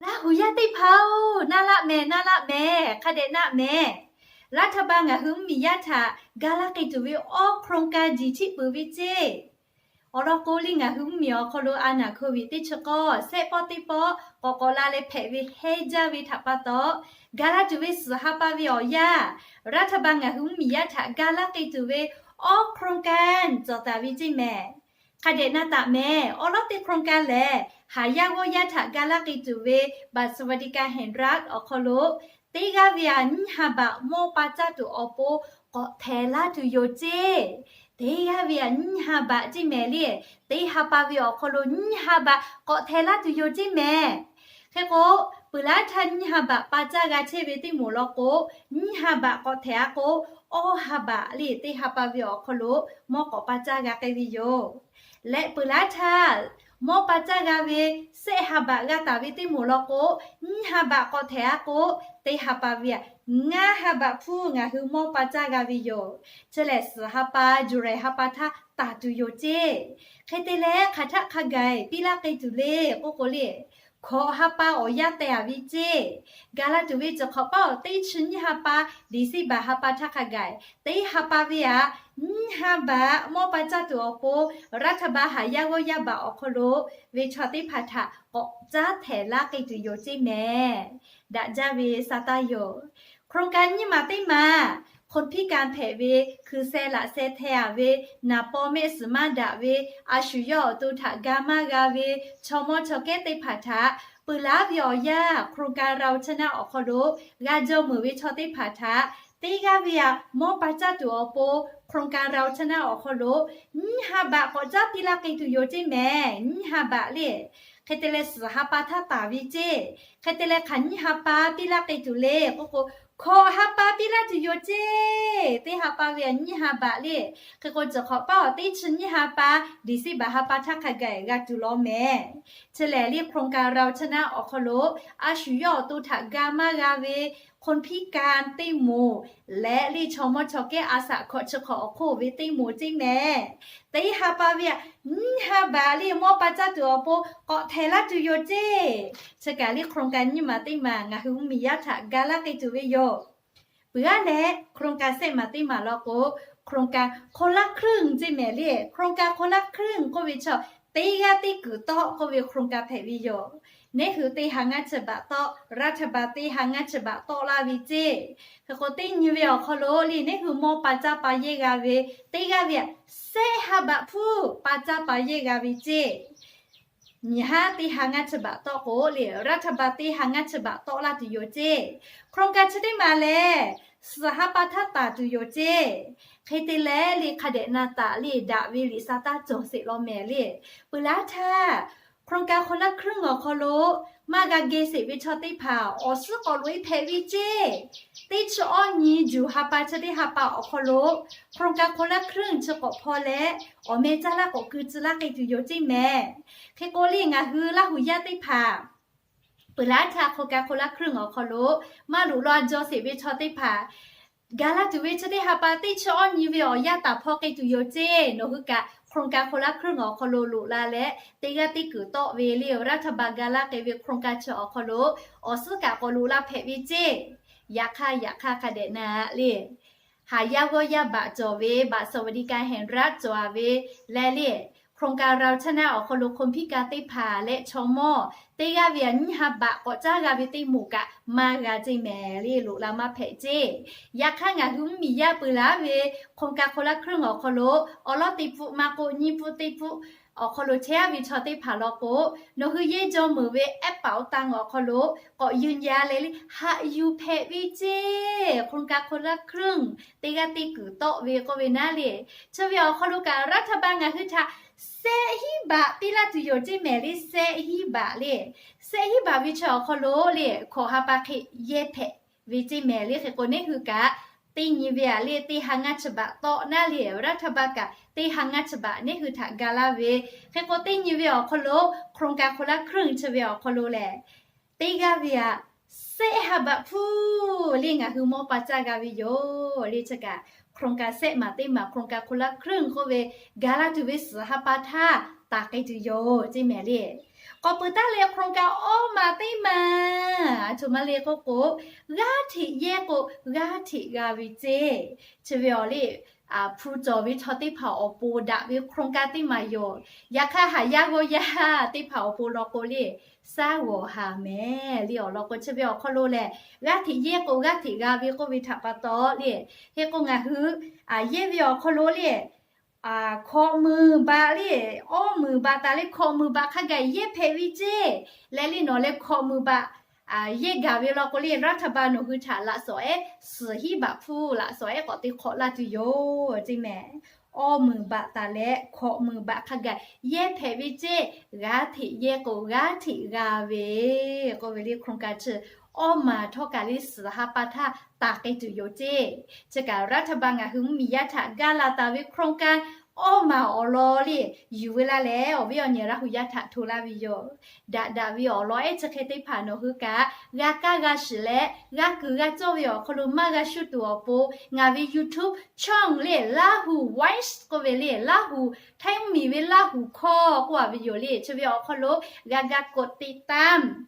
Laˇ huˍ yaˇ teˇ hpaˍ-oˬ, naˆ laˆ mehˍ, naˆ laˆ mehˍ, hk'a dehꞈ naˆ mehˍ. รัฐบาล ngaˬ hui mvuhˇmiˬ yaˇ htaꞈ ga laˇ k'ai tuˬ ve awˉ โครงการ jiˬ chiˆ peuˬ ve ceˇ. Awˬ lawn k'o, le ngaˬ hui mvuhˇmiˬ awˬ hk'aw lo a naˍ โควิด teˇ chi k'awˇ sehˆ pawˆ teˇ pawˆ k'awꞈ k'awꞈ la leh hpehꞈ ve hehnˇ jaˇ ve htaꞈ pa taw, ga laˇ tuˬ ve suhˍ ha pa ve awˬ yanˇ, รัฐบาล ngaˬ hui mvuhˇmiˬ yaˇ htaꞈ ga laˇ k'ai tuˬ ve awˉ โครงการ cawˬ taˍ ve ceˇ mehˍ. Hk'a dehꞈ na taˍ mehˍ. Awˉ lawˉ teˇ โครงการ lehˬ, haˍ yaˇ g'awˇ yaˇ htaꞈ ga laˇ k'ai tuˬ ve บัตรสวัสดิการแห่งรัฐ awˬ hk'aw lo teˇ g'aˇ ve aꞈ nyiˇ ha baꞈ mawˇ pa caˇ tuˬ awˬ pon k'awꞈ htehˍ laˇ tuˬ yoˬ ceˇ. Teˇ g'aˇ ve aꞈ nyiˇ ha baꞈ ceˇ mehˍ le. Teˇ ha pa ve awˬ hk'aw lo nyiˇ ha baꞈ k'awꞈ htehˍ laˇ tuˬ yoˬ ceˇ mehˍ. Hk'e k'o, peuˬ laˉ htaˇ nyiˇ ha baꞈ pa caˇ g'a chehˇ ve teˇ moˍ law k'o, nyiˇ ha baꞈ k'awꞈ htehˍ a k'o, awˇ ha baꞈ le teˇ ha pa ve awˬ hk'aw lo mawˇ k'awꞈ pa caˇ g'a k'ai ve yoˬ. Leh peuˬ laˉ htaˇ mawˇ pa caˇ g'a ve sehˆ ha baꞈ g'a taˍ ve teˇ moˍ law k'o, nyiˇ ha baꞈ k'awꞈ htehˍ a k'o, teˇ ha pa ve aꞈ ngaˇ ha baꞈ hpfuhˇ ngaˬ hui mawˇ pa caˇ g'a ve yoˬ. Chi lehˬ, suhˍ ha pa, July ha pa htaˇ taˍ tuˬ yoˬ ceˇ. Hk'e te leh, hk'aˬ htaˆ hk'a gaˬ piˇ laˇ k'ai tuˬ le k'oˆ k'o le, hkawꞈ ha pa awˬ yanˇ teh a ve ceˇ. Ga laˇ tuˬ ve cawˬ hk'awꞈ paˉ awˬ teˇ chi nyiˇ ha pa, December ha pa htaˇ hk'a gaˬ, teˇ ha pa ve aꞈ nyiˇ ha baꞈ mawˇ pa caˇ tuˬ awˬ pon, รัฐบาล haˍ yaˇ g'awˇ yaˇ baꞈ awˬ hk'aw lo ve chaw teˇ hpaˍ htaꞈ k'awꞈ caˉ htehˍ laˇ k'ai tuˬ yoˬ ceˇ mehˍ. Daꞈ jaˇ ve sa taˇ yoˬ. โครงการ nyiˇ maˬ teˇ maˬ, คนพิการ hpehꞈ ve, hkui seh laꞈ seh hteh a ve, naˍ paw mehˆ suhˍ maˇ daꞈ ve, a shu yawˇ awˬ to htaꞈ ga maˇ g'a ve chaw mawˇ chaw kehˉ teˇ hpaˍ htaꞈ peuˬ laˉ ve awˬ yanˇ, โครงการ เราชนะ awˬ hk'aw lo g'a jaw meuˍ ve chaw teˇ hpaˍ htaꞈ teˇ g'aˇ ve aꞈ mawˇ pa caˇ tuˬ awˬ pon, โครงการ เราชนะ awˬ hk'aw lo nyiˇ ha baꞈ k'awꞈ caˉ piˇ laˇ k'ai tuˬ yoˬ ceˇ mehˍ. Nyiˇ ha baꞈ le. Hk'e te leh, suhˍ ha pa htaˇ taˍ ve ceˇ. Hk'e te leh, hk'aˬ nyiˇ ha pa piˇ laˇ k'ai tuˬ le k'oˆ k'o, hkawꞈ ha pa piˇ laˇ tuˬ yoˬ ceˇ. Teˇ ha pa ve aꞈ nyiˇ ha baꞈ le. Hk'e k'o, cawˬ hk'awꞈ paˉ awˬ teˇ chi nyiˇ ha pa, December ha pa htaˇ hk'a gaˬ g'a tuˬ law mehˍ. Chi lehˬ le, โครงการ เราชนะ awˬ hk'aw lo a shu yawˇ awˬ to htaꞈ ga maˇ g'a ve คนพิการ teˇ moˍ leh le chaw mawˇ chaw kehˉ a shaꞈ hkawꞈ chi hk'awꞈ awˬ hk'oˆ ve teˇ moˍ ceˇ mehˍ. Teˇ ha pa ve aꞈ nyiˇ ha baꞈ le mawˇ pa caˇ tuˬ awˬ pon k'awꞈ htehˍ laˇ tuˬ yoˬ ceˇ. Chi kaꞈ le, โครงการ nyiˇ maˬ teˇ maˬ ngaˬ hui mvuhˇmiˬ yaˇ htaꞈ ga laˇ k'ai tuˬ ve yoˬ. Peuˬ aˉ leh, โครงการ sehˆ maˬ teˇ maˬ law k'o, โครงการ คนละครึ่ง ceˇ mehˍ le. โครงการ คนละครึ่ง k'oˆ ve chaw, teˇ g'aˇ teˇ kuiˬ tawˆ k'oˆ ve โครงการ hpehꞈ ve yoˬ. Neˇ hui teˇ ha ngaˇ chi baꞈ tawˆ, รัฐบาล teˇ ha ngaˇ chi baꞈ tawˆ laˇ ve ceˇ. Hk'e k'o, teˇ nyi ve awˬ hk'aw lo le, neˇ hui mawˇ pa caˇ pa yehˇ g'a ve, teˇ g'aˇ ve aꞈ sehˆ ha baꞈ hpfuhˇ pa caˇ pa yehˇ g'a ve ceˇ. Nyi haˉ teˇ ha ngaˇ chi baꞈ tawˆ k'o le, รัฐบาล teˇ ha ngaˇ chi baꞈ tawˆ laˇ tuˬ yoˬ ceˇ. โครงการ chi teˇ maˬ lehˬ, suhˍ ha pa htaˇ taˍ tuˬ yoˬ ceˇ. Hk'e te leh le, hk'a dehꞈ na taˍ le, daꞈ ve liꞈ sa taˇ cawˬ sheˍ law mehˍ le. Peuˬ laˉ htaˇ, โครงการ คนละครึ่ง awˬ hk'aw lo maˇ g'a geh sheˍ ve chaw teˇ hpaˍ awˬ suhˉ k'awꞈ loꞈ e hpehꞈ ve ceˇ. Teˇ chi awˇ nyi July ha pa chi teˇ ha pa awˬ hk'aw lo โครงการ คนละครึ่ง chi k'awꞈ hpaw leh, awˬ meh caˇ laˇ k'awꞈ keu tcuh laˇ k'ai tuˬ yoˬ ceˇ mehˍ. Hk'e k'o le, ngaˬ hui Laˇ huˍ yaˇ teˇ hpaˍ peuˬ laˉ htaˇ, โครงการ คนละครึ่ง awˬ hk'aw lo maˇ loꞈ la jaw sheˍ ve chaw teˇ hpaˍ ga laˇ tuˬ ve chi teˇ ha pa teˇ chi awˇ nyi ve awˬ yanˇ taˍ hpaw k'ai tuˬ yoˬ ceˇ. Nawˬ hui kaꞈ โครงการ คนละครึ่ง awˬ hk'aw lo loꞈ la leh, teˇ g'aˇ teˇ kuiˬ tawˆ ve le, รัฐบาล ga laˇ k'ai ve โครงการ chi awˬ hk'aw lo awˬ suhˉ kaꞈ k'awꞈ loꞈ la hpehꞈ ve ceˇ. Yaꞈ hk'aˇ, yaꞈ hk'aˇ hk'a dehꞈ na le, haˍ yaˇ g'awˇ yaˇ baꞈ cawˬ ve, บัตรสวัสดิการแห่งรัฐ cawˬ a ve leh le, โครงการ เราชนะ awˬ hk'aw lo คนพิการ teˇ hpaˍ leh chaw mawˇ teˇ g'aˇ ve aꞈ nyiˇ ha baꞈ k'awꞈ caˉ g'a ve teˇ moˍ kaꞈ maˇ g'a ceˇ mehˍ le, loꞈ la maˇ hpehꞈ ceˇ. Yaꞈ hk'aˇ, ngaˬ hui mvuhˇmiˬ yaˇ peuˬ laˉ ve โครงการ คนละครึ่ง awˬ hk'aw lo awˉ lawˉ teˇ pfuhˆ maˇ k'oˆ, nyiˇ pfuhˆ teˇ pfuhˆ awˬ hk'aw lo chehˇ a ve chaw teˇ hpaˍ law k'o, nawˬ hui yehˇ jaw meuˍ ve แอปเป๋าตัง awˬ hk'aw lo k'awꞈ ยืนยัน leh le, haꞈ yuˬ hpehꞈ ve ceˇ. โครงการ คนละครึ่ง teˇ g'aˇ teˇ kuiˬ tawˆ ve k'oˆ ve naˉ le, chi ve awˬ hk'aw lo kaꞈ รัฐบาล ngaˬ hui htaꞈ sehˆ hinˉ baꞈ piˇ laˇ tuˬ yoˬ ceˇ mehˍ le. Sehˆ hinˉ baꞈ le, sehˆ hinˉ baꞈ ve chi awˬ hk'aw lo le, hkawꞈ ha pa hk'e yehˇ hpehꞈ ve ceˇ mehˍ le. Hk'e k'o, neˇ hui kaꞈ teˇ nyi ve aꞈ le, teˇ ha ngaˇ chi baꞈ tawˆ naˉ le, รัฐบาล kaꞈ teˇ ha ngaˇ chi baꞈ neˇ hui htaꞈ ga laˇ ve. Hk'e k'o, teˇ nyi ve awˬ hk'aw lo โครงการ คนละครึ่ง chi ve awˬ hk'aw lo lehˬ, teˇ g'aˇ ve aꞈ sehˆ ha baꞈ hpfuhˇ le ngaˬ hui mawˇ pa caˇ g'a ve yoˬ le. Chi kaꞈ โครงการ sehˆ maˬ teˇ maˬ, โครงการ คนละครึ่ง k'oˆ ve ga laˇ tuˬ ve suhˍ ha pa htaˇ taˍ k'ai tuˬ yoˬ ceˇ mehˍ le. K'awꞈ peuˬ taˉ leh โครงการ awˇ maˬ teˇ maˬ, a htoꞈ ma le k'oˆ k'o, g'aˇ hteꞈ yehˇ k'o g'aˇ hteꞈ g'a ve ceˇ. Chi ve awˬ le, hpu cawˬ ve chaw teˇ hpaˍ awˬ pon daꞈ ve โครงการ teˇ maˬ yoˬ. Yaꞈ hk'aˇ, haˍ yaˇ g'awˇ yaˇ teˇ hpaˍ awˬ pon law k'o le, shaˉ g'awˬ haˍ mehˍ le awˬ lawn k'o, chi ve awˬ hk'aw lo lehˬ, g'aˇ hteꞈ yehˇ k'o g'aˇ hteꞈ g'a ve k'oˆ ve htaꞈ pa taw le, hk'e k'o ngaˬ hui yehˇ ve awˬ hk'aw lo le, hkawꞈ meuˬ baꞈ le, awˇ meuˬ baꞈ taˍ leh hkawꞈ meuˬ baꞈ hk'a gaˬ yehˇ hpehꞈ ve ceˇ. Leh le nawˬ leh hkawꞈ meuˬ baꞈ yehˇ gaˬ ve law k'o le, รัฐบาล nawˬ hui htaꞈ laꞈ shawˍ ehˉ suhˍ hiˉ baꞈ hpfuhˇ laꞈ shawˍ ehˉ k'awꞈ te hk'awꞈ laˇ tuˬ yoˬ ceˇ mehˍ. Awˇ meuˬ baꞈ taˍ leh hkawꞈ meuˬ baꞈ hk'a gaˬ yehˇ hpehꞈ ve ceˇ. G'aˇ hteꞈ yehˇ k'o g'aˇ hteꞈ g'a ve k'oˆ ve le โครงการ chi awˇ maˬ htawˇ kaꞈ le suhˍ ha pa htaˇ taˍ k'ai tuˬ yoˬ ceˇ. Chi kaꞈ รัฐบาล ngaˬ hui mvuhˇmiˬ yaˇ htaꞈ gaˇ la taˍ ve โครงการ awˇ maˬ awˬ lawn le yuˬ ve laˇ leh, awˬ viˉ awˬ nyi Laˇ huˍ yaˇ htaꞈ hto laˇ ve yoˬ. Daꞈ daꞈ ve awˬ lawn ehˉ chi hk'e teˇ hpaˍ nawˬ hui kaꞈ g'a kaˇ g'a shiˍ leh g'a kuiˬ g'a cawˇ ve awˬ hk'aw lo maˇ g'a shuˉ tuˬ awˬ pon, ngaˬ ve YouTube channel le Lahu Voice k'oˆ ve le, Laˇ huˍ, Htaiˇ mvuhˇmiˬ ve Laˇ huˍ hkawˇ k'oˆ a ve yoˬ le. Chi ve awˬ hk'aw lo g'a ga กดติดตาม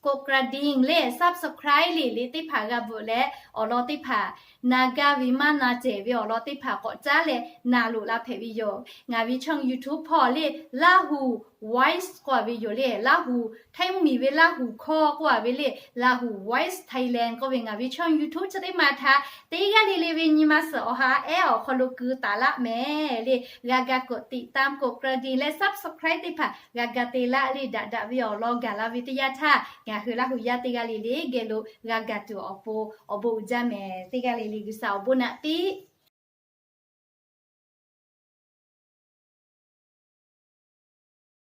กดกระดิ่ง le subscribe le le teˇ hpaˍ g'a bvuhꞈ leh, awˬ lawn teˇ hpaˍ na gaˇ ve maˇ na cehˬ ve awˬ lawn teˇ hpaˍ k'awꞈ caˉ leh na loꞈ la hpehꞈ ve yoˬ. Ngaˬ ve channel YouTube hpawˇ le Lahu Voice k'oˆ a ve yoˬ le, Laˇ huˍ, Htaiˇ mvuhˇmiˬ ve Laˇ huˍ hkawˇ k'oˆ a ve le, Lahu Voice Thailand k'oˆ ve ngaˬ ve channel YouTube chi teˇ maˬ htaꞈ teˇ g'aˇ le le ve nyi ma suhˍ awˬ ha ehˉ awˬ hk'aw lo keu taˍ laˇ mehˍ le. G'a ga กดติดตาม กดกระดิ่ง leh subscribe teˇ hpaˍ g'a ga te laˇ le. Daꞈ daꞈ ve awˬ lawn gaˬ la ve teˇ yanˇ htaˇ, ngaˬ hui Laˇ huˍ yaˇ teˇ g'aˇ le le geh lo g'a gaˬ tuˬ awˬ pon awˬ bon uiˍ jaˇ mehˍ. Teˇ g'aˇ le le G'uiˬsha awˬ bon naꞈ piˇ